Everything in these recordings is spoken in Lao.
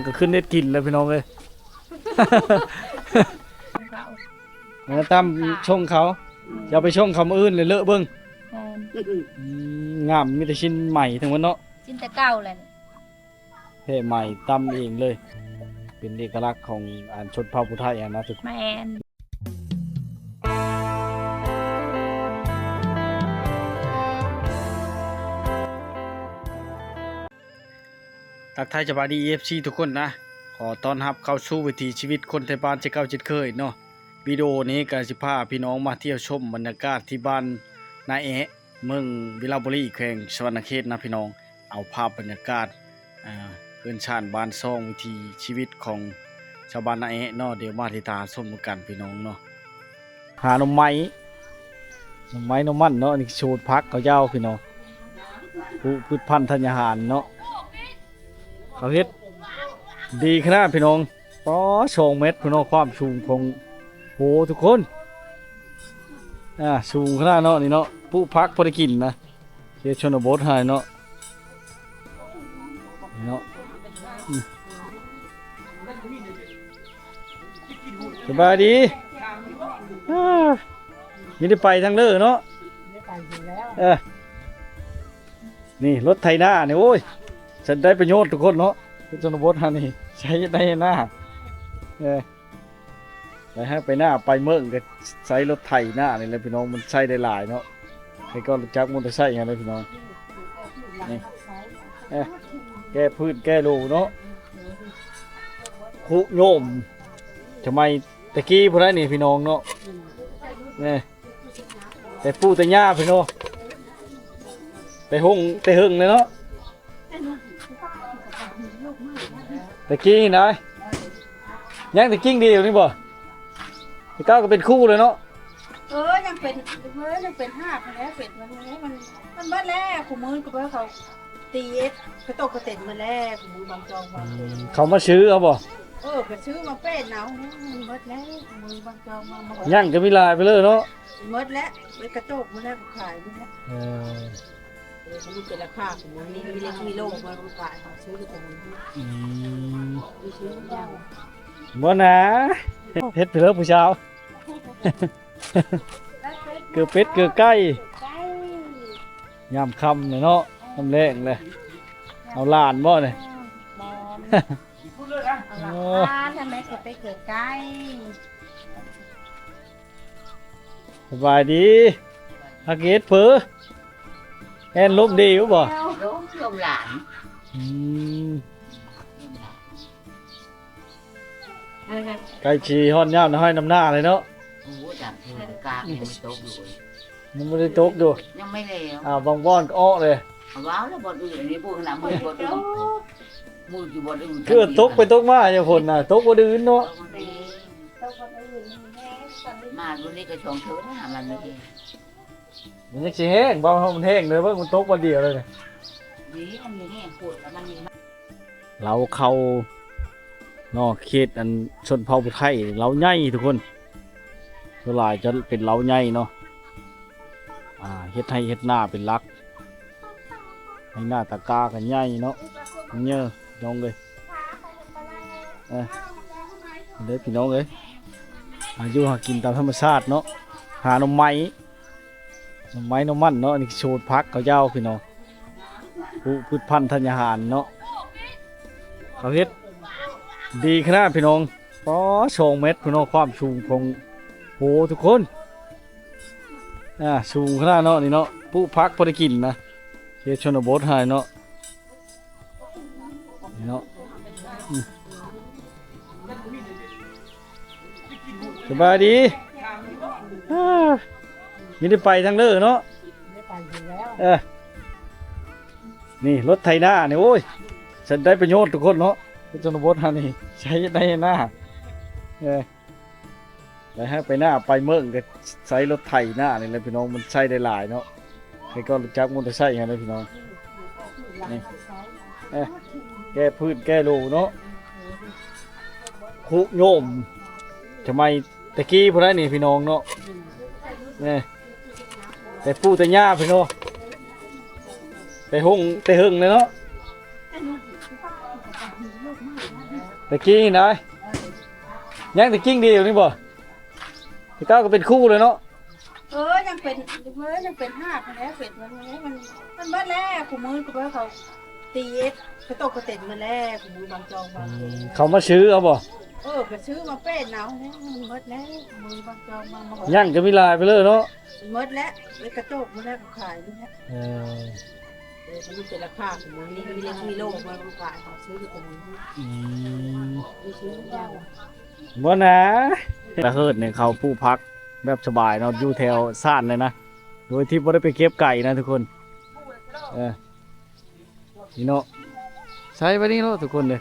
ກໍຂຶ້ນເຮັດກິນແລ້ວພີ່ນ້ອງເອີຍ. ເອີ ຕຳຊົງເຂົາ ຢ່າໄປຊົງເຂົາມື້ອື່ນເລີຍເລີະເບິ່ງ. ແມ່ນ ອືມ ງາມ ມີແຕ່ຊິ້ນໃໝ່ທັງໝົດເນາະ ຊິ້ນແຕ່ເກົ່າແຫຼະ ແຜ່ໃໝ່ຕຳເອງເລີຍ. ເປັນເອກະລັກຂອງອັນຊົນເຜົ່າຜູ້ໄທຫັ້ນນະທຸກຄົນ. ແມ່ນ. ທັກທາຍສະບາຍດີ ເອັຟຊີ ທຸກຄົນນະ ຂໍຕ້ອນຮັບເຂົ້າສູ່ວິຖີຊີວິດຄົນໄທບ້ານເຊັ່ນເກົ່າເຊັ່ນເຄີຍເນາະ. ວິດີໂອນີ້ກໍຊິພາພີ່ນ້ອງມາທ່ຽວຊົມບັນຍາກາດທີ່ບ້ານນາແອະ ເມືອງວິລະບູລີ ແຂວງສະຫວັນນະເຂດນະພີ່ນ້ອງ. ເອົາພາບບັນຍາກາດ ອ່າ ເຮືອນຊານບ້ານຊ່ອງ ວິຖີຊີວິດຂອງຊາວບ້ານນາແອະເນາະ ດຽວມາຕິດຕາມຊົມນຳກັນພີ່ນ້ອງເນາະ. ຫາໜໍ່ໄມ້ ໜໍ່ໄມ້ໜໍ່ມັນເນາະ. ອັນນີ້ສວນຜັກເຂົາເຈົ້າພີ່ນ້ອງ ປູກພືດພັນທັນຍາຫານເນາະ. ເຂົາເຮັດດີຂະໜາດພີ່ນ້ອງ. ປໍ ສອງແມັດພຸ້ນເນາະ ຄວາມສູງຂອງ ໂຫ ທຸກຄົນ ອ່າ ສູງຂະໜາດເນາະ ນີ້ເນາະ. ປູກຜັກພໍໄດ້ກິນນະ ເຂດຊົນນະບົດຫັ້ນເນາະ ນີ້ເນາະ. ອືມ ສະບາຍດີ. ອ່າ ມີແຕ່ໄປທາງເລີເນາະ ໄດ້ໄປຢູ່ແລ້ວ ເອີ. ນີ້ລົດໄຖນານີ້ ໂອ້ຍ ສັນໄດ້ປະໂຫຍດທຸກຄົນເນາະ. ຊົນນະບົດຫັ້ນນີ້ ໃຊ້ໄຖນາ ເອີ ໄປໄຮ່ໄປນາໄປເມືອງກໍໃຊ້ລົດໄຖນານີ້ແຫຼະພີ່ນ້ອງ ມັນໃຊ້ໄດ້ຫຼາຍເນາະ. ໃຜກໍຮູ້ຈັກມໍເຕີໄຊຫັ້ນແຫຼະພີ່ນ້ອງ. ນີ້ ເອີ ແກ້ພື້ນແກ້ໂລເນາະ ຄຸໂຍມ ສະໄໝແຕ່ກີ້ພຸ້ນໃດ໋ນີ້ພີ່ນ້ອງເນາະ. ນີ້ ແຕ່ປູ່ແຕ່ຍ່າພຸ້ນເນາະ ແຕ່ຫົງແຕ່ເຫິງເລີຍເນາະ ແຕ່ກີ້ນະ. ຍັງແຕ່ກິ່ງດຽວນີ້ບໍ່? ແຕ່ເກົ່າກໍເປັນຄູ່ເລີຍເນາະ. ເອີ ຍັງເປັນ ເອີ ຍັງເປັນຮາກຫັ້ນແຫຼະ ເປັນມັນ ມັນ ມັນເບິດແລ້ວ ຄູ່ມື້ກໍບໍ່ ເຂົາ ຕີເອັດກະໂຕກກະເຕັນໝົດແລ້ວ ໝູບາງຈອງບາງເປັນ. ອືມ ເຂົາມາຊື້ເອົາບໍ່? ເອີ ກໍຊື້ມາເປັນເອົາ ມັນເບິດແລ້ວ ໝູບາງຈອງບາງເປັນ. ຍັງກໍມີຫຼາຍໄປເລີຍເນາະ. ໝົດແລ້ວ ເປັນກະໂຕກໝົດແລ້ວ ຂາຍໝົດແລ້ວ. ເອີ ເອີ ມັນເປັນລາຄາຂອງມັນ ມີເລັກມີໂລ ມັນຂາຍ ເຂົາຊື້ຢູ່ຂອງມັນ. ອືມ ບໍ່ນາ ເຮັດເພື່ອຜູ້ສາວ ເກືອເປັດເກືອໄກ່ ຍາມຄ່ຳແລ້ວເນາະ ຍາມແລງແລ້ວ. ເອົາຫຼານບໍ່ນີ້? ບໍ່ ເອົາຫຼານ ທາງໃດກໍໄປເກີດໄກ. ສະບາຍດີ ຫາກເຮັດເຜີ ແອນລົມດີຢູ່ບໍ່? ລົມ ລົມຫຼານ. ອືມ ໃກ້ຊິຮອດຍາມນຳໄຮ່ນຳນາເລີຍເນາະ. ໂອ້ຍ ຈາກເທິງກາກຍັງບໍ່ຕົກຢູ່ ຍັງບໍ່ໄດ້ຕົກຢູ່ ຍັງບໍ່ແລ້ວ. ອ່າ ບາງບ່ອນກໍອອກເລີຍ ເອົາແລ້ວບ່ອນອື່ນ ອັນນີ້ບໍ່ຂະໜາດໝູ່ບ່ອນອື່ນ ໝູ່ຢູ່ບ່ອນອື່ນ ຄືຕົກໄປຕົກມາຢູ່ພຸ້ນນະ ຕົກບ່ອນອື່ນເນາະ. ຕົກບ່ອນອື່ນ ມາຢູ່ນີ້ກໍສອງເທື່ອນະ ມັນມີ ມັນຍັງຊິແຫ້ງ ເວົ້າເຮົາມັນແຫ້ງເດີ ເບິ່ງມັນຕົກບ່ອນດຽວເລີຍນີ້. ນີ້ມັນມີແຫ້ງໂພດ ແລ້ວມັນມີ ລາວເຂົ້າເນາະ ເຂດອັນຊົນເຜົ່າຜູ້ໄທ ລາວໃຫຍ່ທຸກຄົນ ສ່ວນຫຼາຍຈະເປັນລາວໃຫຍ່ເນາະ. ອ່າ ເຮັດໄຮ່ເຮັດນາເປັນຫຼັກ ໄຮ່ນາຕາກ້າກໍໃຫຍ່ເນາະ ເຍີ ພີ່ນ້ອງເອີຍ. ເອີ ເດີພີ່ນ້ອງເອີຍ ຫາຢູ່ຫາກິນຕາມທຳມະຊາດເນາະ ຫາໜໍ່ໄມ້ ໜໍ່ໄມ້ໜໍ່ມັນເນາະ. ອັນນີ້ສວນຜັກເຂົາເຈົ້າພີ່ນ້ອງ ປູກພືດພັນທັນຍາຫານເນາະ. ເຂົາເຮັດດີຂະໜາດພີ່ນ້ອງ ປໍ ສອງແມັດພຸ້ນເນາະ ຄວາມສູງຂອງ ໂຫ ທຸກຄົນ ອ່າ ສູງຂະໜາດເນາະ ນີ້ເນາະ. ປູກຜັກພໍໄດ້ກິນນະ ເຂດຊົນນະບົດຫັ້ນເນາະ ນີ້ເນາະ. ອືມ ສະບາຍດີ. ອ່າ ມີແຕ່ໄປທາງເລີເນາະ ໄດ້ໄປຢູ່ແລ້ວ ເອີ. ນີ້ລົດໄຖນານີ້ ໂອ້ຍ ສັນໄດ້ປະໂຫຍດທຸກຄົນເນາະ ຊົນນະບົດຫັ້ນນີ້ ໃຊ້ໄຖນາ ເອີ. ໄປໄຮ່ໄປນາໄປເມືອງກໍໃຊ້ລົດໄຖນານີ້ແຫຼະພີ່ນ້ອງ ມັນໃຊ້ໄດ້ຫຼາຍເນາະ. ໃຜກໍຮູ້ຈັກມໍເຕີໄຊຫັ້ນແຫຼະພີ່ນ້ອງ. ນີ້ ເອີ ແກ້ພື້ນແກ້ໂລເນາະ ຄຸໂຍມ ສະໄໝແຕ່ກີ້ພຸ້ນໃດ໋ນີ້ພີ່ນ້ອງເນາະ. ນີ້ ແຕ່ປູ່ແຕ່ຍ່າພີ່ນ້ອງ ແຕ່ຫົງແຕ່ເຫິງເລີຍເນາະ. ແຕ່ກີ້ນີ້ນາ ຍັງແຕ່ກິ່ງດຽວນີ້ບໍ່? ແຕ່ເກົ່າກໍເປັນຄູ່ເລີຍເນາະ. ເອີ ຍັງເປັນ ເອີ ຍັງເປັນຮາກຫັ້ນແຫຼະ ເປັນມັນ ມັນ ມັນເບິດແລ້ວ ຄູ່ມື້ກໍເບີເຂົາຕີເອັດ ກະຕົກກະເຕັນໝົດແລ້ວ ຄູ່ມື້ບາງຈອງບາງ ອືມ ເຂົາມາຊື້ເອົາບໍ່? ເອີ ກໍຊື້ມາເປັນເອົາແລ້ວ ມັນເບິດແລ້ວ ຄູ່ມື້ບາງຈອງບາງ ຍັງກໍມີຫຼາຍໄປເລີຍເນາະ ໝົດແລ້ວ ເອັດກະໂຕກໝົດແລ້ວ ຂາຍໝົດແລ້ວ ເອີ ເອີ ມັນເປັນລາຄາຂອງມັນ ມີເລັກມີໂລ ມັນຂາຍ ເຂົາຊື້ຢູ່ຂອງມັນ ອືມ ມີຊື້ຢູ່ ບໍ່ນາ ລະເຮີດນີ້ເຂົາປູກຜັກແບບສະບາຍເນາະ ຢູ່ແຖວຊານເລີຍນະ ໂດຍທີ່ບໍ່ໄດ້ໄປເກັບໄກນະທຸກຄົນ ເອີ ນີ້ເນາະ ໃສ່ໄວ້ນີ້ເນາະທຸກຄົນເດີ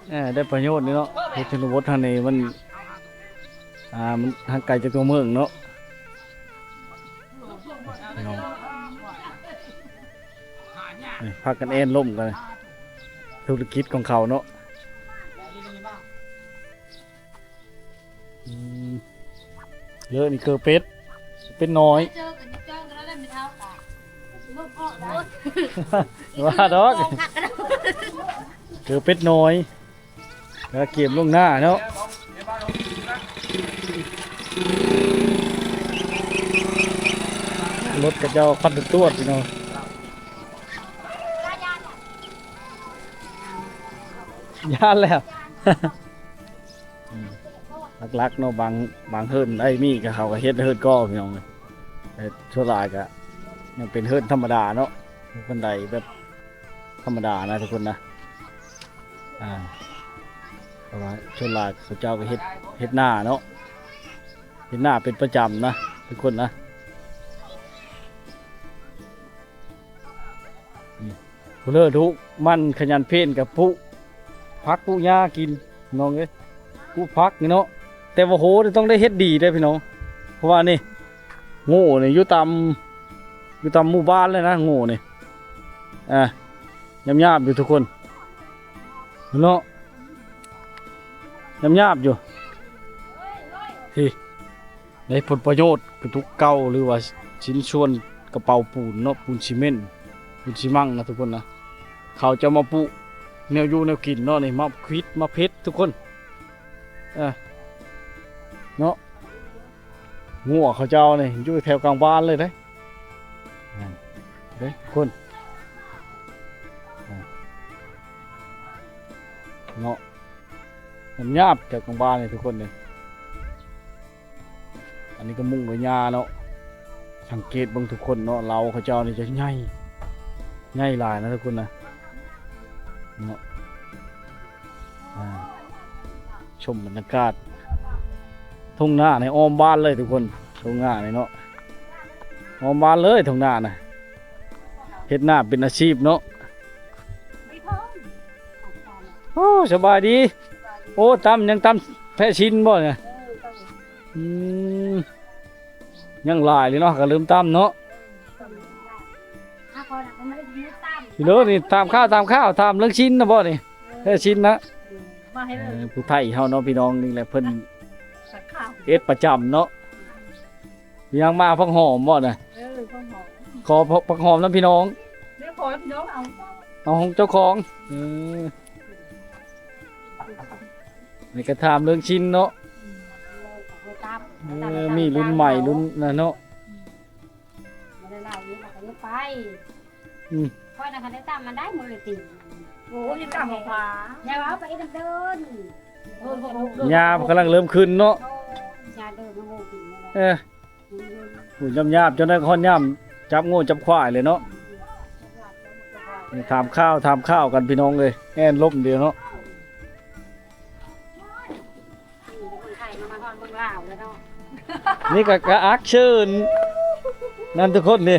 ເອີ ໄດ້ປະໂຫຍດນີ້ເນາະ ເຂດຊົນນະບົດເຮົານີ້ມັນ ອ່າ ມັນຫ່າງໄກຈາກຕົວເມືອງເນາະ ພີ່ນ້ອງ ນີ້ ພາກັນແອ່ນລົມກັນ ທຸລະກິດຂອງເຂົາເນາະ ອືມ ເລີກນີ້ເກີເປັດ ເປັດນ້ອຍ ວ່າດອກ ເກີເປັດນ້ອຍ ກະກຽມລ່ວງໜ້າເນາະ ລົດຂະເຈົ້າຄັນຕວດໆ ພີ່ນ້ອງ ຢ້ານແລ້ວ ອືມ ຫຼັກໆເນາະ ບາງ ບາງເຮືອນໄດ້ມີກໍເຂົາກໍເຮັດເຮືອນກໍ ພີ່ນ້ອງເອີຍ ແຕ່ສ່ວນຫຼາຍກໍຍັງເປັນເຮືອນທຳມະດາເນາະ ເຮືອນບັນໄດແບບທຳມະດານະທຸກຄົນນະ ອ່າ ເພາະວ່າສ່ວນຫຼາຍເຂົາເຈົ້າກໍເຮັດ ເຮັດນາເນາະ ເຮັດນາເປັນປະຈຳນະທຸກຄົນນະ. ອືມ ຜູ້ເລີກທຸກໝັ່ນຂະຫຍັນເພນກັບປູກຜັກປູກຫຍ້າກິນ ພີ່ນ້ອງເອີຍ ປູກຜັກນີ້ເນາະ ແຕ່ວ່າໂຫ ຕ້ອງໄດ້ເຮັດດີເດ້ພີ່ນ້ອງ ເພາະວ່ານີ້ ໂງ່ນີ້ຢູ່ຕາມ ຢູ່ຕາມໝູ່ບ້ານເລີຍນະ ໂງ່ນີ້ ອ່າ ຫຍາບໆຢູ່ທຸກຄົນເນາະ ຫຍາບໆຢູ່ ທີ່ ໄດ້ຜົນປະໂຫຍດກະຕຸກເກົ່າ ຫຼືວ່າຊິ້ນສ່ວນກະເປົາປູນເນາະ ປູນຊີເມັນ ປູນຊີມັງນະທຸກຄົນນະ ເຂົາຈະມາປູກແນວຢູ່ແນວກິນເນາະ ນີ້ ມາຂວິດມາເພັດທຸກຄົນ ເອີ ເນາະ ງົວເຂົາເຈົ້ານີ້ຢູ່ແຖວກາງບ້ານເລີຍເດ້ ນັ້ນເດ້ທຸກຄົນ ນັ້ນ ເນາະ ມັນຫຍາບແຖວກາງບ້ານນີ້ທຸກຄົນເດ້. ອັນນີ້ກໍມຸງໄວ້ຫຍ້າເນາະ ສັງເກດເບິ່ງທຸກຄົນເນາະ ເລົາເຂົາເຈົ້ານີ້ຈະໃຫຍ່ ໃຫຍ່ຫຼາຍນະທຸກຄົນນະ ເນາະ ອ່າ ຊົມບັນຍາກາດທົ່ງນາໃນອ້ອມບ້ານເລີຍທຸກຄົນ ທົ່ງນານີ້ເນາະ ອ້ອມບ້ານເລີຍທົ່ງນານະ ເຮັດນາເປັນອາຊີບເນາະ. ໂອ້ ສະບາຍດີ ໂອ້ ຕຳ ຍັງຕຳແພະຊິນບໍ່ນີ້? ອືມ ຍັງຫຼາຍຢູ່ເນາະ ກໍເລີ່ມຕຳເນາະ ເອີ ຕຳ ພີ່ນ້ອງນີ້ ຕາມຂ່າວ ຕາມຂ່າວ ຕຳເລື່ອງຊິນນະບໍ່ນີ້? ເອີ ແພະຊິນນະ ເອີ ມາໃຫ້ເລີຍ ເອີ ຜູ້ໄທເຮົາເນາະ ພີ່ນ້ອງນີ້ແຫຼະ ເພິ່ນເຮັດປະຈຳເນາະ ຍັງມາຜັກຫອມບໍ່ນະ? ເອີ ຜັກຫອມ ຂໍຜັກ ຜັກຫອມນຳພີ່ນ້ອງ ແມ່ຂໍໃຫ້ພີ່ນ້ອງເອົາ ເອົາຂອງເຈົ້າຂອງ ເອີ ນີ້ກໍຖາມເລື່ອງຊິນເນາະ ເອີ ມີລຸ້ນໃໝ່ລຸ້ນນັ້ນເນາະ ບໍ່ໄດ້ຫຼາຍຢູ່ ມັນກໍເຮັດໄປ ອືມ ຂ້ອຍນະຄັນໄດ້ຕຳມັນໄດ້ມື້ລະຕີ ໂອ້ຍ ຕຳໝາກຫວ້າ ຢ່າເວົ້າໄປອີກນຳເດີ ເອີ ຍ່າມັນກຳລັງເລີ່ມຂຶ້ນເນາະ ໂອ້ຍ ຍ່າເດີນ ເອີ ໂອ້ຍ ຫຍາບໆ ຈົນໄດ້ຮອດຍາມຈັບງົວຈັບຄວາຍເລີຍເນາະ ຖາມຂ່າວ ຖາມຂ່າວກັນພີ່ນ້ອງເອີຍ ແອ່ນລົມດຽວເນາະ ໄທມາ ມາຮອດເມືອງລາວແລ້ວເນາະ ນີ້ກໍກະອັກເຊີນນັ້ນທຸກຄົນນີ້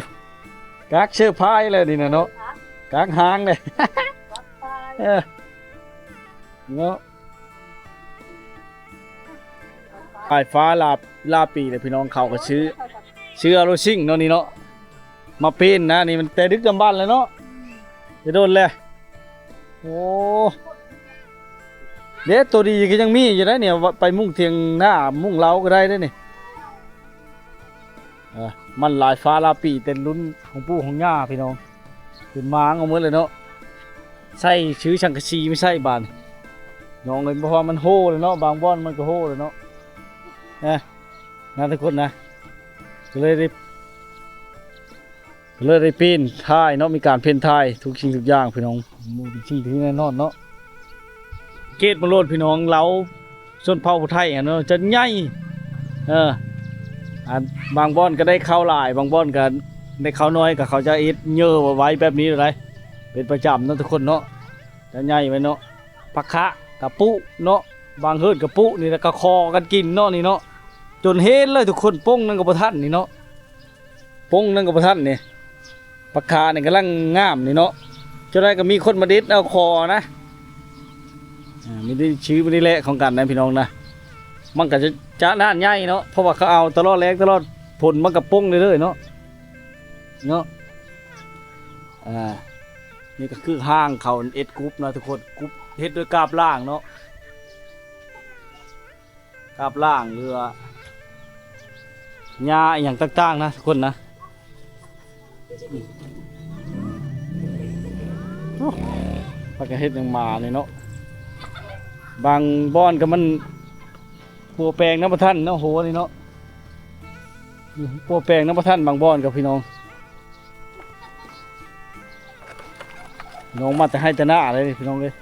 ກະອັກເຊີພາຍແລ້ວນີ້ນະເນາະ ກະອັກຫາງເດ້ ເອີ ເນາະ ປາຍຟ້າລາ ລາປີແລ້ວພີ່ນ້ອງ ເຂົາກໍຊື້ ຊື້ເອົາລົດຊິງເນາະນີ້ເນາະ ມາເປັນນະ ນີ້ມັນແຕ່ດຶກດຳບັນແລ້ວເນາະ ແຕ່ດົນແລ້ວ ໂອ້ ເດ້ ໂຕດີກໍຍັງມີຢູ່ໄດ໋ນີ້ ໄປມຸງຖຽງນາມຸງເລົາກໍໄດ້ເດ້ນີ້ ເອີ ມັນຫຼາຍຟ້າຫຼາຍປີ ແຕ່ລຸ້ນຂອງປູ່ຂອງຍ່າພີ່ນ້ອງ ຂຶ້ນມາເອົາໝົດເລີຍເນາະ ໃສ່ຊື້ສັງກະສີມາໃສ່ບາດນີ້ ນ້ອງເອີຍ ເພາະວ່າມັນໂຮແລ້ວເນາະ ບາງບ່ອນມັນກໍໂຮແລ້ວເນາະ ນະ ນະທຸກຄົນນະ ກໍເລີຍໄດ້ ກໍເລີຍໄດ້ປີນຖ່າຍເນາະ ມີການເພນຖ່າຍທຸກສິ່ງທຸກຢ່າງພີ່ນ້ອງ ບໍ່ເປັນສິ່ງທີ່ແນ່ນອນເນາະ ເກດມາໂລດພີ່ນ້ອງ ລາວຊົນເຜົ່າຜູ້ໄທຫັ້ນເນາະ ຈະໃຫຍ່ ເອີ ອັນ ບາງບ່ອນກໍໄດ້ເຂົ້າຫຼາຍ ບາງບ່ອນກໍໄດ້ເຂົ້າໜ້ອຍ ກໍເຂົາຈະເຮັດເຍີ້ໄວ້ແບບນີ້ແຫຼະ ເປັນປະຈຳເນາະທຸກຄົນເນາະ ຈະໃຫຍ່ໄວ້ເນາະ ຜັກຄະກະປຸເນາະ ບາງເຮືອນກະປຸນີ້ ແລ້ວກໍຂໍກັນກິນເນາະນີ້ເນາະ ຈົນເຫັນເລີຍທຸກຄົນ ປົງໜຶ່ງກໍບໍ່ທັນນີ້ເນາະ ປົງໜຶ່ງກໍບໍ່ທັນນີ້ ຜັກຄະນີ້ກຳລັງງາມນີ້ເນາະ ຈັ່ງໃດກໍມີຄົນມາເດັດເອົາຂໍນະ ອ່າ ມີໄດ້ຊື້ມື້ນີ້ແຫຼະຂອງກັນນະພີ່ນ້ອງນະ ມັນກໍຈະ ຈະນັ້ນໃຫຍ່ເນາະ ເພາະວ່າເຂົາເອົາຕະຫຼອດແລ້ງຕະຫຼອດຝົນ ມັນກໍປົງເລື້ອຍໆເນາະ ເນາະ ອ່າ ນີ້ກໍຄືຫ້າງເຂົາເຮັດກຸບນະທຸກຄົນ ກຸບເຮັດດ້ວຍກາບລ້າງເນາະ ກາບລ້າງ ຫຼືວ່າຫຍ້າອີ່ຫຍັງຕ່າງໆນະທຸກຄົນນະ ໂອ້ ພາກັນເຮັດຫຍັງມານີ້ເນາະ ບາງບ່ອນກໍມັນປົວແປງນຳບໍ່ທັນເນາະ ໂຫນີ້ເນາະ ປົວແປງນຳບໍ່ທັນບາງບ່ອນກໍພີ່ນ້ອງ ນ້ອງມາແຕ່ໄຮ່ແຕ່ນາເລີຍພີ່ນ້ອງເອີຍ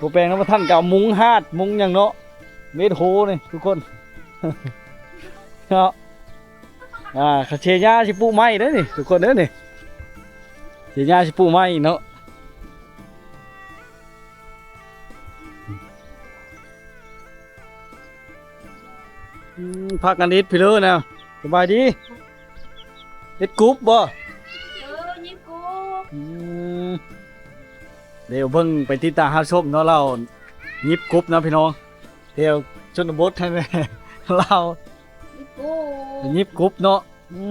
ບໍ່ແປງນຳບໍ່ທັນກໍເອົາມຸງຫາດມຸງຫຍັງເນາະ ເຮັດໂຮນີ້ທຸກຄົນ ເນາະ ອ່າ ເຊຍາຊິປູກໄມ້ເດ້ນີ້ທຸກຄົນເດີນີ້ ເຊຍາຊິປູກໄມ້ເນາະ ອືມ ພາກັນເຮັດພີເລີນະ ສະບາຍດີ ເຮັດກຸບບໍ່? ເອີ ຍິບກຸບ ອືມ ດຽວເບິ່ງໄປຕິດຕາມຮັບຊົມເນາະ ລາວຍິບກຸບນະພີ່ນ້ອງ ແຖວຊົນນະບົດຫັ້ນແຫຼະ ລາວຍິບກຸບ ຍິບກຸບເນາະ ອື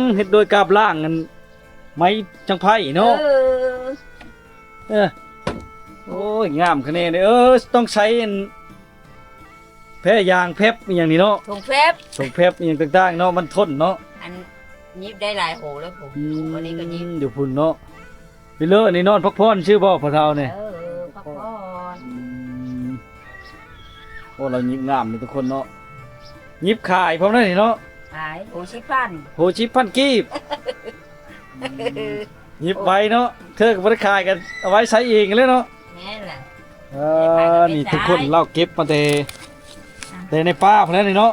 ມ ເຮັດໂດຍກາບລ້າງອັນ ໄມ້ຈັງໄພເນາະ ເອີ ເອີ ໂອ້ຍ ງາມຂະແໜງເດ້ ເອີ ຕ້ອງໃຊ້ອັນ ແພຢາງແຟັບອີ່ຫຍັງນີ້ເນາະ ຖົງແຟັບ ຖົງແຟັບອີ່ຫຍັງຕ່າງໆເນາະ ມັນທົນເນາະ ອັນ ຍິບໄດ້ຫຼາຍໂຫແລ້ວພຸ້ນ ອືມ ອັນນີ້ກໍຍິບ ຢູ່ພຸ້ນເນາະ ໄປເລີຍ ອັນນີ້ນອນພັກຜ່ອນຊື່ບໍ່ພໍ່ເຖົ້ານີ້ ເອີ ເອີ ພັກຜ່ອນ ອືມ ໂອ້ ລາວຍິບງາມເດ້ທຸກຄົນເນາະ ຍິບຂາຍພ້ອມໄດ໋ນີ້ເນາະ ຂາຍ ໂຫ ສິບພັນ ໂຫ ສິບພັນກີບ ອືມ ຍິບໄວເນາະ ເທື່ອກໍບໍ່ໄດ້ຂາຍກໍເອົາໄວ້ໃຊ້ເອງແຫຼະເນາະ ແມ່ນແຫຼະ ເອີ ນີ້ທຸກຄົນ ລາວເກັບມາແຕ່ ອ່າ ແຕ່ໃນປ່າພຸ້ນແຫຼະນີ້ເນາະ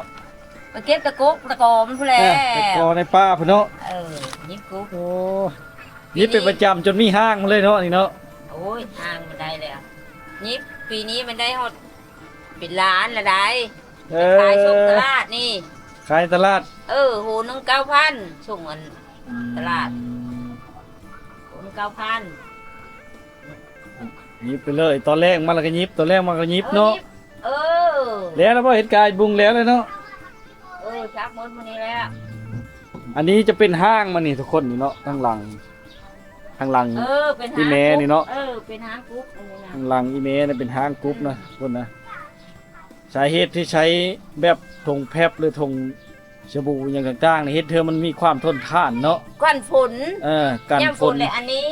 ໄປເກັບຕະກົກຕະກອມພຸ້ນແຫຼະ ເອີ ຕະກອມໃນປ່າພຸ້ນເນາະ ເອີ ຍິບກຸບ ໂອ້ ຍິບເປັນປະຈຳຈົນມີຫ້າງມາເລີຍເນາະນີ້ເນາະ ໂອ້ຍ ຫ້າງມັນໄດ້ແລ້ວ ຍິບປີນີ້ມັນໄດ້ຮອດເປັນລ້ານລະໄດ໋ ເອີ ຂາຍສົ່ງຕະຫຼາດນີ້ ຂາຍຕະຫຼາດ ເອີ ໂຫໜຶ່ງເກົ້າພັນ ສົ່ງອັນ ອືມ ຕະຫຼາດ ໂຫໜຶ່ງເກົ້າພັນ ຍິບໄປເລີຍ ຕອນແລງມາແລ້ວກໍຍິບ ຕອນແລງມາກໍຍິບເນາະ ເອີ ຍິບ ເອີ ແລ້ວລະບໍ່ ເຮັດກາຍບຸງແລ້ວເລີຍເນາະ ເອີ ຈັບໝົດມື້ນີ້ແລ້ວ ອັນນີ້ຈະເປັນຫ້າງມັນນີ້ທຸກຄົນນີ້ເນາະ ທາງຫຼັງ ທາງຫຼັງ ເອີ ເປັນຫ້າງ ອີ່ແມ່ນີ້ເນາະ ເອີ ເປັນຫ້າງກຸບ ອັນນີ້ນະ ທາງຫຼັງອີ່ແມ່ນີ້ເປັນຫ້າງກຸບນະ ອືມ ທຸກຄົນນະ ສາເຫດທີ່ໃຊ້ແບບຖົງແຟັບ ຫຼືຖົງ ສະບູຫຍັງຕ່າງໆນີ້ ເຮັດໃຫ້ມັນມີຄວາມທົນທານເນາະ ກັນຝົນ ເອີ ກັນຝົນ ຍາມຝົນແຫຼະ ອັນນີ້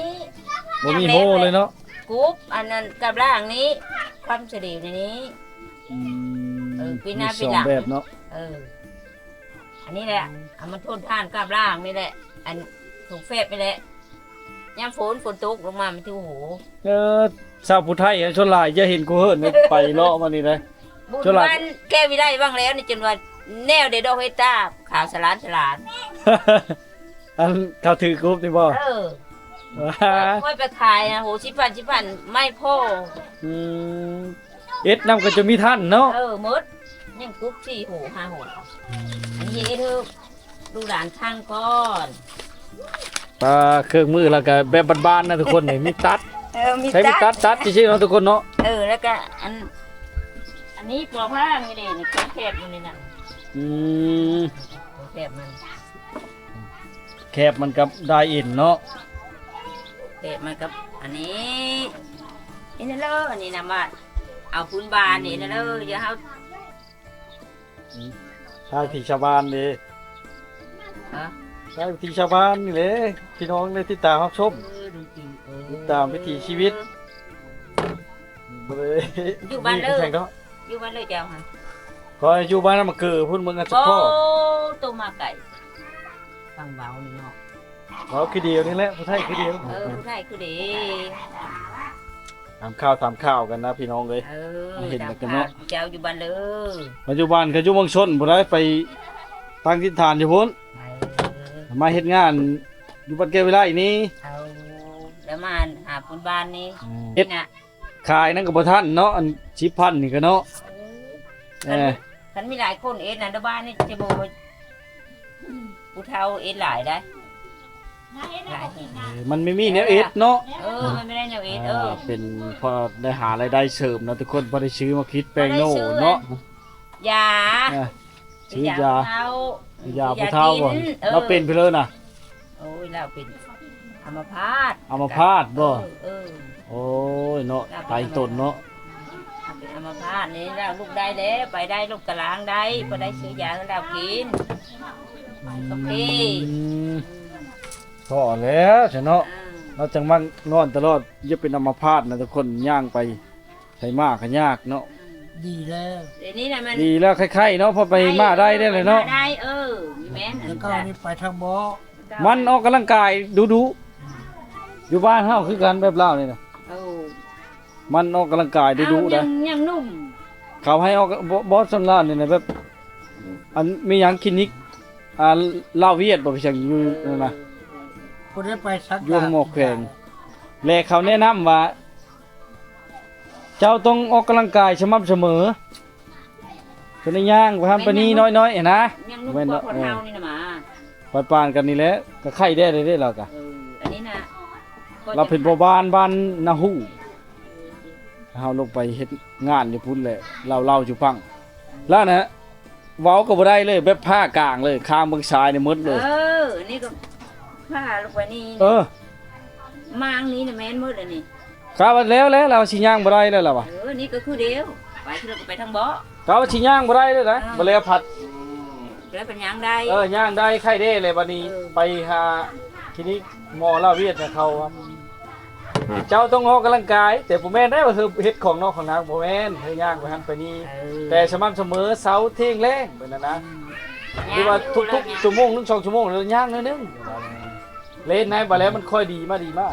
ບໍ່ມີໂຮເລີຍເນາະ ກຸບ ອັນນັ້ນກັບລ່າງນີ້ ຄວາມສະເດວໃນນີ້ ອືມ ເອີ ປີໜ້າ ມີສອງ ປີຫຼັງ ແບບເນາະ ເອີ ອັນນີ້ແຫຼະ ເອົາມັນທົນທານກັບລ່າງນີ້ແຫຼະ ອັນຖົງແຟັບນີ້ແຫຼະ ຍາມຝົນ ຝົນຕົກລົງມາມັນຖືໂຫ ເອີ ຊາວຜູ້ໄທສ່ວນຫຼາຍຈະເຫັນກູເຫີນໄປເລາະມານີ້ເດ້ ສ່ວນຫຼາຍ ແກ້ວວິໄລຫວ່າງແລ້ວນີ້ ຈົນວ່າແນວໃດດອກເຮັດຕາຂາວສະຫຼານສະຫຼານ ອັນເຂົາຖືກຸບນີ້ບໍ່ ເອີ ຂ້ອຍໄປຂາຍນະ ໂຫ ສິບພັນ ສິບພັນ ໄມ້ພໍ ອືມ ເຮັດນຳກໍຈະມີທັນເນາະ ເອີ ໝົດ ຍັງກຸບສີ່ໂຫຫ້າໂຫ ອືມ ອັນນີ້ເຮັດໃຫ້ ລູກຫຼານທັງກ່ອນ ປາເຄື່ອງມືແລ້ວກໍແບບບ້ານໆນະທຸກຄົນນີ້ ມີຕັດ ເອີ ມີ ໃຊ້ມີຕັດ ຕັດ ຕັດຊື່ໆເນາະທຸກຄົນເນາະ ເອີ ແລ້ວກໍອັນ ອັນນີ້ປົວພາງນີ້ເດ້ ນີ້ແຄບຢູ່ນີ້ນະ ອືມ ແຄບມັນ ແຄບມັນກັບດ້າຍເອັນເນາະ ແຄບມັນກັບອັນນີ້ ນີ້ເດີ ອັນນີ້ນະ ມາເອົາພື້ນບ້ານນີ້ເດີ ຢ່າເຮົາ ອືມ ໃຊ້ທີ່ຊາວບ້ານເດ້ ຮະ ໃຊ້ທີ່ຊາວບ້ານນີ້ແຫຼະ ພີ່ນ້ອງໄດ້ຕິດຕາມຮັບຊົມ ເອີ ດີຈິງ ເອີ ຕິດຕາມວິຖີຊີວິດ ອືມ ບໍ່ໄດ້ ຢູ່ບ້ານເລີຍ ແຂງເນາະ ຢູ່ບ້ານເລີຍເຈົ້າຫັ້ນ ຂ້ອຍຢູ່ບ້ານນຳມະເກີພຸ້ນ ເມືອງອັດສະ ໂອ້ ພອນ ໂຕມາໄກ ຟັງເວົ້ານີ້ເນາະ ເວົ້າຄືດຽວນີ້ແຫຼະ ຜູ້ໄທຄືດຽວ ເອີ ຜູ້ໄທຄືດຽວ ຖາມຂ່າວຖາມຂ່າວກັນນະພີ່ນ້ອງເອີຍ ເອີ ເຫັນແລ້ວກັນເນາະ ເຈົ້າຢູ່ບ້ານເລີຍ ມາຢູ່ບ້ານກໍຢູ່ເມືອງຊົນພຸ້ນໄດ໋ ໄປຕັ້ງຖິ່ນຖານຢູ່ພຸ້ນ ເອີ ມາເຮັດງານຢູ່ບ້ານແກ້ວວິໄລນີ້ ເອົາ ແລ້ວມາຫາບຸນບ້ານນີ້ ເຮັດນະ ຂາຍນັ້ນກໍບໍ່ທັນເນາະ ອັນສິບພັນນີ້ກໍເນາະ ເອີ ເອີ ຄັນ ຄັນມີຫຼາຍຄົນເອັດນະ ດອກບ້ານນີ້ຈະບໍ່ ຜູ້ເຖົ້າເອັດຫຼາຍໄດ໋ ຫຼາຍ ເອີ ມັນບໍ່ມີແນວເອັດເນາະ ເອີ ມັນບໍ່ໄດ້ແນວເອັດ ເອີ ເປັນພໍໄດ້ຫາລາຍໄດ້ເສີມເນາະທຸກຄົນ ພໍໄດ້ຊື້ໝາກພິດແປ້ງໂນເນາະ ຢາ ເອີ ຊື້ຢາ ຢາຜູ້ເຖົ້າ ຢາຜູ້ເຖົ້າບໍ່ ເອີ ລາວເປັນໄປເລີຍນະ ໂອ້ຍ ລາວເປັນອຳມະພາດ ອຳມະພາດບໍ່ ເອີ ເອີ ໂອ້ຍເນາະ ຕາຍຕົນເນາະ ເປັນອຳມະພາດນີ້ ລາວລຸກໄດ້ແລ້ວ ໄປໄດ້ ລຸກຕະລາງໄດ້ ພໍໄດ້ຊື້ຢາໃຫ້ລາວກິນ ໂອເຄ ອືມ ພໍແລ້ວຊະເນາະ ເອີ ລາວຈັ່ງມັກນອນຕະຫຼອດ ຢ່າເປັນອຳມະພາດນະທຸກຄົນ ຍ່າງໄປ ໃສ່ມ້າກໍຍາກເນາະ ອືມ ດີແລ້ວ ດຽວນີ້ນະມັນ ດີແລ້ວ ໄຄໆເນາະ ພໍໄປມ້າໄດ້ເດ້ເນາະ ໄດ້ ເອີ ແມ່ນ ແລ້ວກໍນີ້ໄປທາງບໍ່ ມັນອອກກຳລັງກາຍດຸໆ ຢູ່ບ້ານເຮົາຄືກັນແບບລາວນີ້ນະ ເອີ ມັນອອກກຳລັງກາຍດຸໆໄດ໋ ຍັງໜຸ່ມ ເຂົາໃຫ້ອອກ ບໍ່ ບໍ່ ສ່ວນຫຼາຍນີ້ນະ ແບບ ອັນມີຫຍັງຄລີນິກ ອ່າ ລາວຫວຽດບໍ່ ໄປສັງຢູ່ນັ້ນນະ ບໍ່ໄດ້ໄປສັກ ຢູ່ໂຮງໝໍແຂວງ ແລະເຂົາແນະນຳວ່າ ເຈົ້າຕ້ອງອອກກຳລັງກາຍສະໝ່ຳສະເໝີ ຈະໄດ້ຍ່າງໄປຫັ້ນໄປນີ້ນ້ອຍໆຫັ້ນນະ ແມ່ນດອກ ເອີ ປານໆກັນນີ້ແຫຼະ ກໍໄຂ້ແດ່ເດ້ລາວກະ ເອີ ອັນນີ້ນະ ລາວເປັນພໍ່ບ້ານ ບ້ານນາຫູ ເຮົາລົງໄປເຮັດງານຢູ່ພຸ້ນແຫຼະ ລາວເລົ່າສູ່ຟັງ ລາວນະ ເວົ້າກໍບໍ່ໄດ້ເລີຍ ແບບພາກາງເລີຍ ຄາງເບິ່ງຊາຍນີ້ໝົດເລີຍ ເອີ ອັນນີ້ກໍພາລົງໄປນີ້ ເອີ ມາງນີ້ນະແມ່ນໝົດອັນນີ້ ກະວ່າແລ້ວແຫຼະ ລາວຊິຍ່າງບໍ່ໄດ້ແລ້ວລາວວ່າ ເອີ ນີ້ກໍຄືດຽວ ໄປເທື່ອກໍໄປທາງເບາະ ກະວ່າຊິຍ່າງບໍ່ໄດ້ເລີຍນະ ເອີ ບໍ່ແລ້ວພັດ ແລ້ວກໍຍ່າງໄດ້ ເອີ ຍ່າງໄດ້ ໄຂ້ແດ່ແຫຼະ ບັດນີ້ ເອີ ໄປຫາຄລີນິກໝໍລາວຫວຽດນະ ເຂົາ ເຈົ້າຕ້ອງອອກກຳລັງກາຍ ແຕ່ບໍ່ແມ່ນໄດ້ວ່າເຮັດ ເຮັດຂອງນອກຂອງນາ ບໍ່ແມ່ນ ໃຫ້ຍ່າງໄປຫັ້ນໄປນີ້ ເອີ ແຕ່ສະໝ່ຳສະເໝີ ເຊົ້າທ່ຽງແລງ ແບບນັ້ນນະ ອືມ ຫຼືວ່າທຸກໆຊົ່ວໂມງໜຶ່ງ ສອງຊົ່ວໂມງ ແລ້ວຍ່າງໜ້ອຍໜຶ່ງ ເຫຼັດໃນບາດແລ້ວມັນຄ່ອຍດີມາ ດີມາ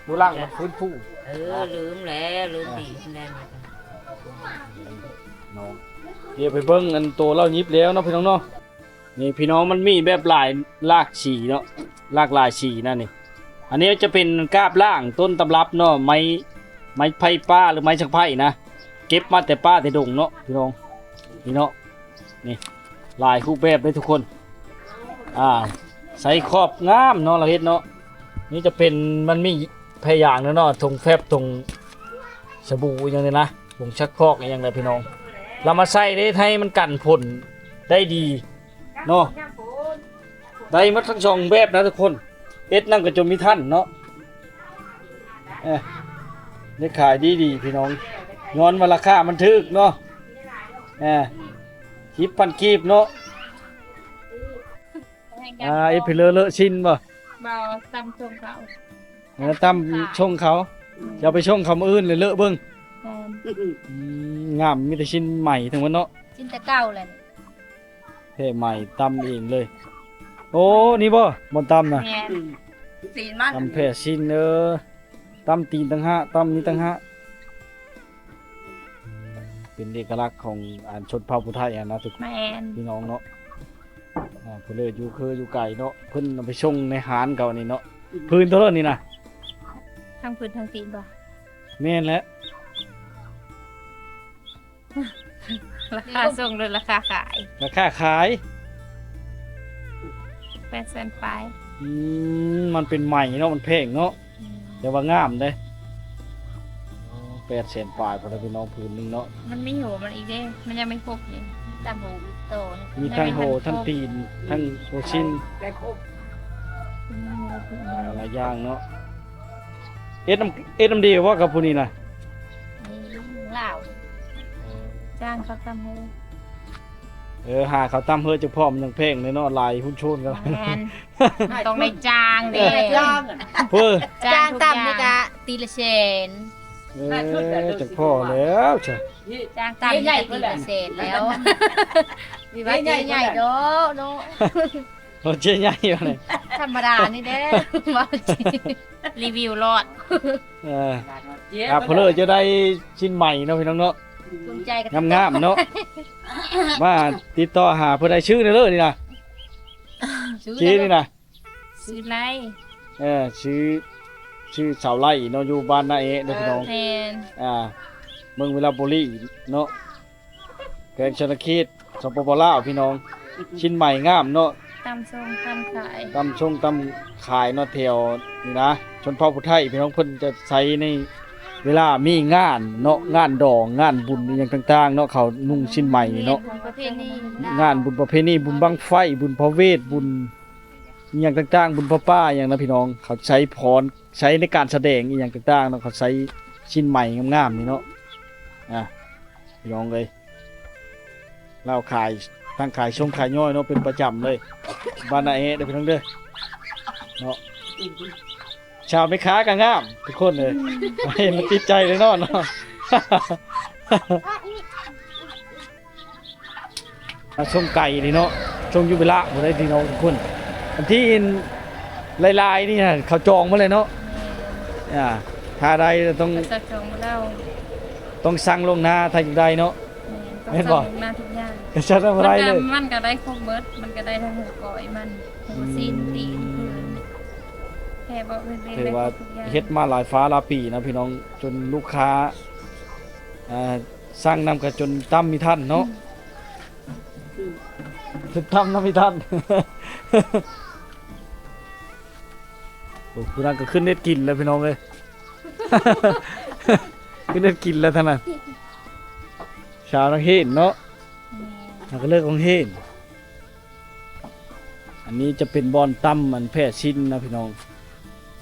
ມື້ຫຼັງມັນຟື້ນຟູ ເອີ ລືມແລ້ວ ລືມດີແລ້ວ ເນາະ ດຽວໄປເບິ່ງອັນໂຕເລົ່າຫຍິບແລ້ວເນາະ ພີ່ນ້ອງເນາະ. ນີ້ພີ່ນ້ອງ ມັນມີແບບຫຼາຍຫຼາກສີເນາະ ຫຼາກຫຼາຍສີນະນີ້ ອັນນີ້ຈະເປັນກາບລ້າງຕົ້ນຕຳລັບເນາະ ໄມ້ ໄມ້ໄຜ່ປ່າ ຫຼື ໄມ້ສັງໄພນະ ເກັບມາແຕ່ປ່າແຕ່ດົງເນາະ ພີ່ນ້ອງ ນີ້ເນາະ ນີ້ຫຼາຍຮູບແບບເດ້ທຸກຄົນ ອ່າ ໃສ່ຂອບງາມເນາະ ລາວເຮັດເນາະ ນີ້ຈະເປັນ ມັນມີ ພະຍາງເນາະ ຖົງແຟັບ ຖົງສະບູອີ່ຫຍັງນີ້ນະ ຜົງຊັກຟອກອີ່ຫຍັງນະພີ່ນ້ອງ ລະມາໃສ່ເດ້ ໃຫ້ມັນກັນຝົນໄດ້ດີເນາະ ໄດ້ໝົດທັງສອງແບບນະທຸກຄົນ ເຮັດນຳກັນຈົນມີທັນເນາະ ເອີ ໄດ້ຂາຍດີໆ ພີ່ນ້ອງ ຍ້ອນວ່າລາຄາມັນຖືກເນາະ ເອີ ສິບພັນກີບເນາະ ອ່າ ເຮັດໃຫ້ເລາະ ເລາະຊີ້ນບໍ່? ບໍ່ ຕຳສົ່ງເຂົາ ເອີ ຕຳສົ່ງເຂົາ ຈະເອົາໄປສົ່ງເຂົາມື້ອື່ນ ແລ້ວເລາະເບິ່ງ ແມ່ນ ອືມ ງາມ ມີແຕ່ຊີ້ນໃໝ່ທັງໝົດເນາະ ຊີ້ນແຕ່ເກົ່າແຫຼະ ແຜ່ໃໝ່ ຕຳເອງເລີຍ ໂອ້ ນີ້ບໍ່ ບ່ອນຕຳນະ ແມ່ນ ຊີ້ນມັນ ຕຳແຜ່ຊີ້ນ ເອີ ຕຳຕີນຕ່າງຫາກ ຕຳນີ້ຕ່າງຫາກ ເປັນເອກະລັກຂອງອັນຊົນເຜົ່າຜູ້ໄທຫັ້ນນະທຸກ ແມ່ນ ພີ່ນ້ອງເນາະ ອ່າ ຜູ້ເລີດຢູ່ຄືຢູ່ໄກເນາະ ເພິ່ນເອົາໄປສົ່ງໃນຮ້ານເຂົານີ້ເນາະ ອືມ ພື້ນເທົ່າໃດນີ້ນະ ທັງພື້ນທັງຕີນບໍ່? ແມ່ນແຫຼະ ລາຄາສົ່ງ ຫຼື ລາຄາຂາຍ? ລາຄາຂາຍ ແປດແສນປາຍ ອືມ ມັນເປັນໄໝເນາະ ມັນແພງເນາະ ອືມ ແຕ່ວ່າງາມເດ້ ໂອ້ ແປດແສນປາຍພຸ້ນລະພີ່ນ້ອງ ຜືນໜຶ່ງເນາະ ມັນມີໂຫມັນອີກເດ້ ມັນຍັງບໍ່ຄົບເດ້ ຕຳໂຫອີກໂຕ ມີທັງໂຫ ທັງຕີນ ທັງໂຫຊິ້ນ ໄດ້ຄົບ ອືມ ຫຼາຍຢ່າງເນາະ ເອັດນຳ ເອັດນຳດຽວບໍ່ກັບຜູ້ນີ້ນະ? ນີ້ລາວ ຈ້າງເຂົາຕຳໃຫ້ ເອີ ຫາເຂົາຕຳເຮີ້ເຈົ້າພ້ອມ ມັນຈັ່ງແພງເດ້ເນາະ ຫຼາຍຮຸ້ນໂຊນກັນ ແມ່ນ ຕ້ອງໄດ້ຈ້າງເດ້ ຈ້າງ ເອີ ຈ້າງຕຳນີ້ກະຕີລະແສນ ເອີ ຈັກພໍແລ້ວຊະ ຈ້າງຕຳນີ້ກໍຕີເປັນແສນແລ້ວ ວິວ່າເຈ້ໃຫຍ່ດອກເນາະ ບໍ່ເຈ້ໃຫຍ່ວ່ານີ້ ທຳມະດານີ້ແຫຼະ ເວົ້າຈິງ ຣີວິວລອດ ເອີ ອ່າ ເພິ່ນເລີຍຈະໄດ້ຊິ້ນໃໝ່ເນາະ ພີ່ນ້ອງເນາະ ພູມໃຈກັນ ງາມໆເນາະ ມາຕິດຕໍ່ຫາເພິ່ນໄດ້ ຊື່ນີ້ເດີນີ້ນະ ຊື່ນີ້ນະ ຊື່ໄລ ເອີ ຊື່ ຊື່ສາວໄລເນາະ ຢູ່ບ້ານນາເອະເດີພີ່ນ້ອງ ແມ່ນ ອ່າ ເມືອງວິລະບູລີເນາະ ແຂວງສະຫວັນນະເຂດ ສປປ ລາວ ພີ່ນ້ອງ ຊິ້ນໃໝ່ງາມເນາະ ຕຳຊົງຕຳຂາຍ ຕຳຊົງຕຳຂາຍເນາະ ແຖວນີ້ນະ ຊົນເຜົ່າຜູ້ໄທພີ່ນ້ອງ ເພິ່ນຈະໃຊ້ໃນເວລາມີງານເນາະ ງານດອງ ງານບຸນອີ່ຫຍັງຕ່າງໆເນາະ ເຂົານຸ່ງຊິ້ນໃໝ່ນີ້ເນາະ ງານບຸນປະເພນີ ບຸນບັ້ງໄຟ ບຸນພະເວດ ບຸນ ອີ່ຫຍັງຕ່າງໆ ບຸນຜ້າປ່າອີ່ຫຍັງນະພີ່ນ້ອງ ເຂົາໃຊ້ຟ້ອນ ໃຊ້ໃນການສະແດງອີ່ຫຍັງຕ່າງໆເນາະ ເຂົາໃຊ້ຊິ້ນໃໝ່ງາມໆນີ້ເນາະ ອ່າ ພີ່ນ້ອງເອີຍ ລາວຂາຍ ທັງຂາຍຊົງຂາຍຍ້ອຍເນາະ ເປັນປະຈຳເລີຍ ບ້ານນາແອະເດີພີ່ນ້ອງເດີເນາະ ຊາວແມ່ຄ້າກໍງາມທຸກຄົນເລີຍ ເຫັນແລ້ວຕິດໃຈເລີຍເນາະ ເນາະ. ມາສົ່ງໄກນີ້ເນາະ ສົ່ງຢູ່ເວລາບໍ່ໄດ້ພີ່ນ້ອງທຸກຄົນ ອັນທີ່ຫຼາຍໆນີ້ນະ ເຂົາຈອງໝົດເລີຍເນາະ ອ່າ ຖ້າໄດ້ຕ້ອງ ເຂົາຈະຈອງໝົດແລ້ວ ຕ້ອງສັ່ງລ່ວງໜ້າຖ້າຢາກໄດ້ເນາະ ແມ່ນ ແມ່ນບໍ່? ຕ້ອງສັ່ງລ່ວງໜ້າທຸກຢ່າງ ກໍສັ່ງບໍ່ໄດ້ເລີຍ ມັນກໍ ມັນກໍໄດ້ຄົບເບິດ ມັນກໍໄດ້ທັງໝູກ້ອຍມັນ ໝູຊີ້ນຕີນ ແຄ່ເບາະເບນ ຖືວ່າເຮັດມາຫຼາຍຟ້າຫຼາຍປີນະພີ່ນ້ອງ ຈົນລູກຄ້າ ອ່າ ສັ່ງນຳກໍຈົນຕຳມີທັນເນາະ ອືມ ຈົນຕຳນຳມີທັນ ໂອ້ ຜູ້ນັ້ນກໍຂຶ້ນເຮັດກິນແລ້ວພີ່ນ້ອງເອີຍ ຂຶ້ນເຮັດກິນແລ້ວທາງນັ້ນ ຊາວນັກຮຽນເນາະ ແມ່ນ ຫາກໍເລີກໂຮງຮຽນ ອັນນີ້ຈະເປັນບ່ອນຕຳອັນແຜ່ຊິ້ນນະພີ່ນ້ອງ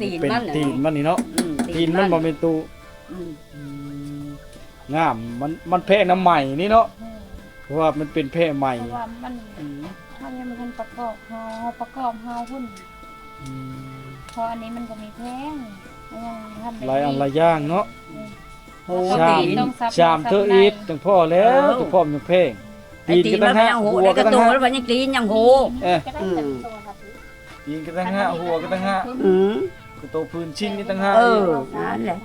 ຕີນມັນ ເປັນຕີນມັນນີ້ເນາະ ອືມ ຕີນມັນ ຕີນມັນບໍ່ແມ່ນຕູ້ ອືມ ອືມ ງາມ ມັນ ມັນແຜ່ນຳໄມ້ນີ້ເນາະ ແມ່ນ ເພາະວ່າມັນເປັນແຜ່ໄມ້ ເພາະວ່າມັນ ອືມ ເຮົາຍັງບໍ່ທັນປະກອບ ເຮົາ ເຮົາປະກອບເຮົາພຸ້ນ ອືມ ເພາະອັນນີ້ມັນກໍມີແພງ ມັນຍັງບໍ່ທັນໄດ້ ຫຼາຍອັນຫຼາຍຢ່າງເນາະ ອືມ ໂອ້ ສາມ ສາມເທື່ອອີກຈັ່ງພໍແລ້ວ ເອີ ຈັ່ງພໍມັນຍັງແພງ ຕີນກໍຕ່າງຫາກ ຫົວກໍຕ່າງຫາກ ແລ້ວກໍໂຕ ແລ້ວມັນຍັງຕີນຍັງໂຫ ເອີ ອືມ ຕີນກໍຕ່າງຫາກ ຫົວກໍຕ່າງຫາກ ອືມ ກໍໂຕພື້ນຊິ້ນນີ້ຕ່າງຫາກ ເອີ ນັ້ນແຫຼະ